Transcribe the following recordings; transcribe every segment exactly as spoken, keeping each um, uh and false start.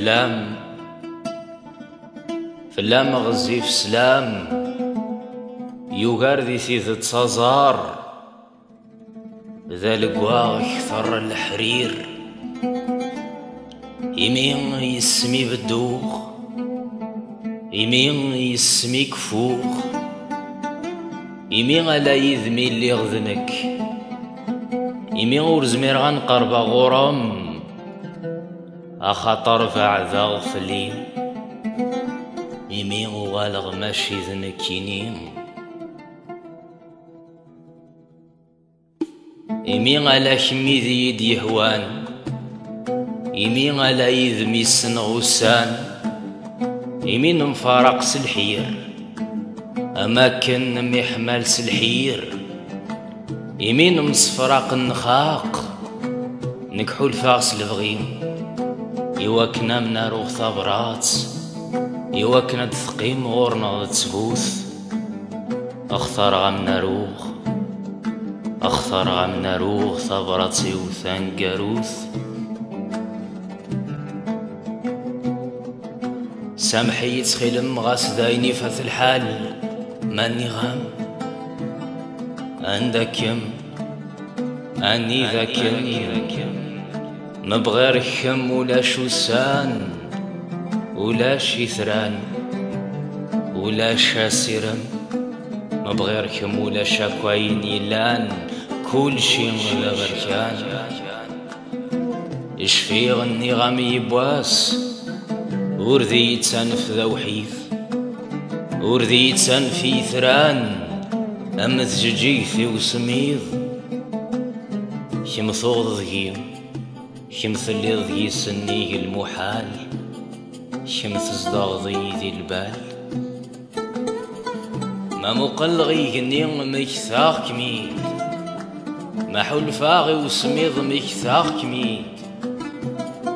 Fell-am, fell-am ɣezzif sslam, yugar di tidet aẓar, d aleggaɣ kter leḥrir. Imi yes-m i bedduɣ, imi yes-m i kfuɣ, imi ala yid-m i lliɣ d nekk, imi ur zmireɣ ad n-qerbeɣ ɣur-m, axaṭer beɛdeɣ fell-i, imi uɣaleɣ mačči d nekkini. Imi ala kemm i d iyi-d-yehwan, imi ala yid-m i ssneɣ ussan, imi nemfaraq s lḥir, am akken nmiḥmal s lḥir, imi nemsefraq nxaq, nekk ḥulfaɣ s lebɣi, iwakken am naruɣ tabrat, iwakken ad d-teqqim ɣur-neɣ d ttbut. Xtareɣ am naruɣ, xtareɣ am naruɣ tabrat-iw taneggarut. Sameḥ-iyi ttxil-m ɣas d ayen ifat lḥal, ma nniɣ-am anda-kem, anida-kem, ma bɣir kemm ulac ussan, ulac itran, ulac asirem, ma bɣir kemm ulac akk ayen yellan, kulci d aberkan. Cfiɣ nniɣ-am yiwwas, ur d iyi-ttanef d awḥid, ur d iyi-ttanef i yitran, am tjeǧǧigt i usemmiḍ. Kemm tuɣeḍ deg-i, kemm telliḍ deg-i sennig lmuḥal, kemm tezdaɣeḍ-iyi di lbal. Ma muqleɣ igenni, mmektaɣ-kem-id. Ma ḥulfaɣ i usemmiḍ, mmektaɣ-kem-id.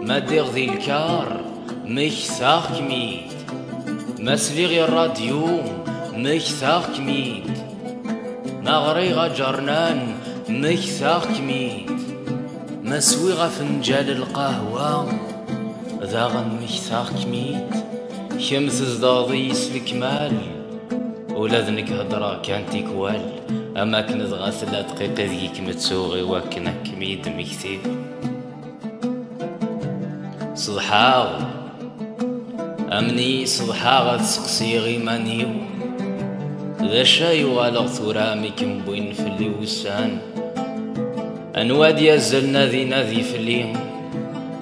Ma ddiɣ di lkar, mmektaɣ-kem-id. Ma sliɣ i rradyu, mmektaɣ-kem-id. Ma ɣriɣ aǧernan, mmektaɣ-kem-id. Ma swiɣ afenǧal n lqahwa, daɣen mmektaɣ-kem-id. Kemm tzedɣeḍ-iyi s lekmal, ula d nekk heddreɣ kan tikwal, am akken dɣa tella dqiqa ideg i kem-ttuɣ, iwakken ad kem-id-mmektiɣ. Ṣeḍḥaɣ, amni ṣeḍḥaɣ ad seqsiɣ iman-iw, d acu ay uɣaleɣ tura mi kem-wwin fell-i wussan? Anwa ad yazzlen ad inadi fell-i,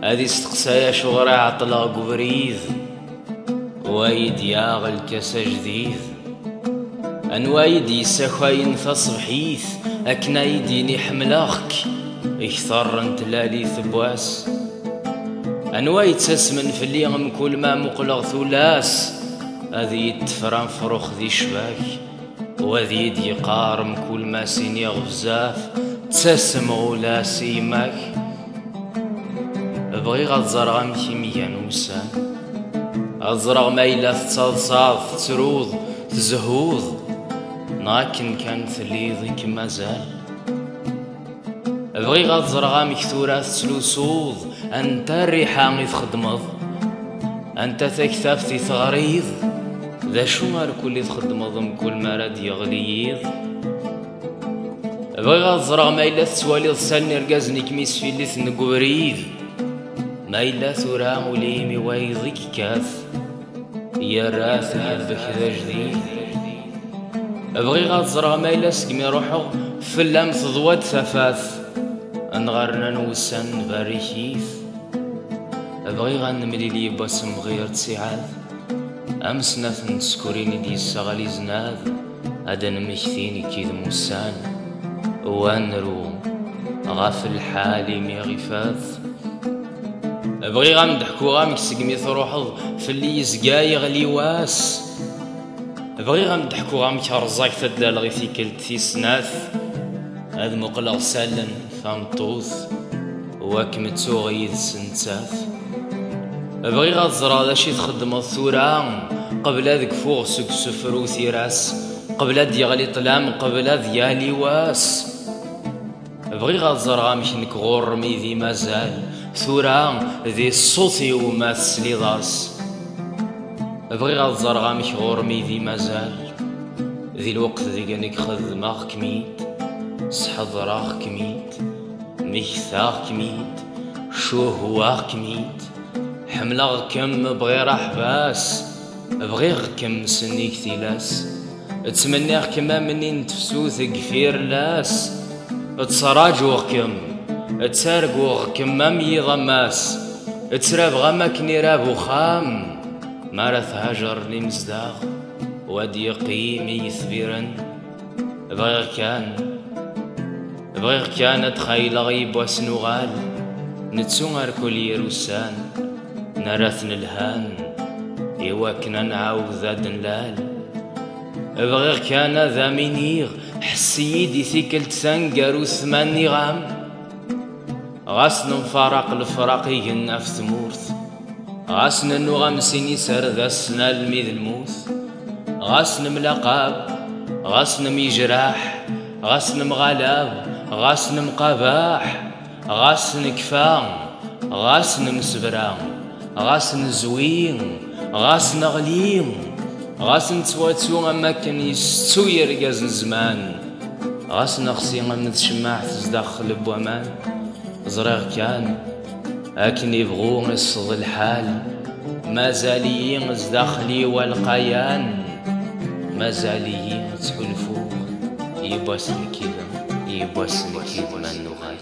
ad isteqsay acuɣer i ɛeṭṭleɣ deg ubrid? Wa i d-yaɣ lkas ajdid? Anwa i d-yessakayen taṣebḥit akken ay d-yini ḥemmleɣ-k, kter n tlalit n wass? Anwa yettasmen fell-i mkul ma muqleɣ tullas, ad iyi-d-tefra mefrux di ccbak? Wa ad iyi-d-yeqqar mkul ma s-iniɣ bzaf, ttasem ɣula s yemma-k. Bɣiɣ ad ẓreɣ amek i m-gan ussan, ad ẓreɣ ma yella tettaḍsaḍ, tettruḍ, tzehhuḍ, neɣ akken kan telliḍ i kem-mazal. Bɣiɣ ad ẓreɣ amek tura tettlusuḍ, anta rriḥa i txeddmeḍ, anta taktabt i teɣriḍ, d acu arkul i txeddmeḍ mkul mi ara d-yeɣli yiḍ. Bɣiɣ ad ẓreɣ ma yella tettwaliḍ sal n irgazen i kem-isfilliten deg ubrid, ma yella tura ul-im i wayeḍ i yekkat, yerra-t iḥebbek d ajdid. Bɣiɣ ad ẓreɣ ma yella segmi ruḥeɣ fell-am teḍwa-d tafat, neɣ rnan wussan nberrik-it. Bɣiɣ ad nemlil yiwwas mɣir ttiɛad, am snat n tsekrin i d-yessaɣal iznad, ad d-nemmekti nekk yid-m ussan, u ad nru ɣef lḥal imi ifat. Bɣiɣ ad m-d-ḥkuɣ amek segmi truḥeḍ fell-i yezga yeɣli wass. Bɣiɣ ad m-d-ḥkuɣ amek rẓaget ad d-laleɣ i tikkelt tis snat, ad muqleɣ s allen tameṭṭut, u ad kem-ttuɣ yid-s nettat. Bɣiɣ ad ẓreɣ d acu i txeddmeḍ tura, qbel ad kfuɣ seg usefru tira-s, qbel ad d-yeɣli ṭṭlam, qbel ad yali wass. Bɣiɣ ad ẓreɣ amek nekk ɣur-m i d-mazal, Tura di ṣṣut-iw ma tesliḍ-as, bɣiɣ ad ẓreɣ amek ɣur-m i di mazal. Di lweqt deg nekk xedmeɣ-kem-id, sḥeḍreɣ-kem-id, mmektaɣ-kem-id, cuhwaɣ-kem-id. Ḥemmleɣ-kem, bɣiɣ aḥbas, bɣiɣ-kem sennig tilas. Ttmenniɣ-kem am nin n tefsut deg firlas. Ttraǧuɣ-kem, ttarguɣ-kem am yiḍ ammas. Ttrabeɣ am akken irab uxxam, mi ara t-haǧren imezdaɣ, wa d-yeqqim i yetbiren. Bɣiɣ kan, bɣiɣ kan ad xayleɣ yiwwas nuɣal, nettu arkul yir ussan, nerra-ten lhan, iwakken ad nɛawed ad nlal. Bɣiɣ kan ad am-iniɣ, ḥess-iyi-d i tikkelt taneggarut ma nniɣ-am. Ɣas nemfaraq lefraq igen ɣef tmurt, ɣas nennuɣ am sin iserdasen almi d lmut, ɣas nemlaqab, ɣas nemyejraḥ, ɣas nemɣalab, ɣas nemqabaḥ, ɣas nekfa, ɣas nemsebra, ɣas nezwi, ɣas neɣli, ɣas nettwattu am wakken yessettu yergazen zzman, ɣas nexsi am tcemmaɛt zdaxel n waman. Ẓriɣ kan akken ibɣu iṣṣeḍ lḥal, mazal-iyi zdaxel-iw alqayan, mazal-iyi ttḥulfuɣ yiwwas nekk yid-m, yiwwas nekk yid-m ad nuɣal.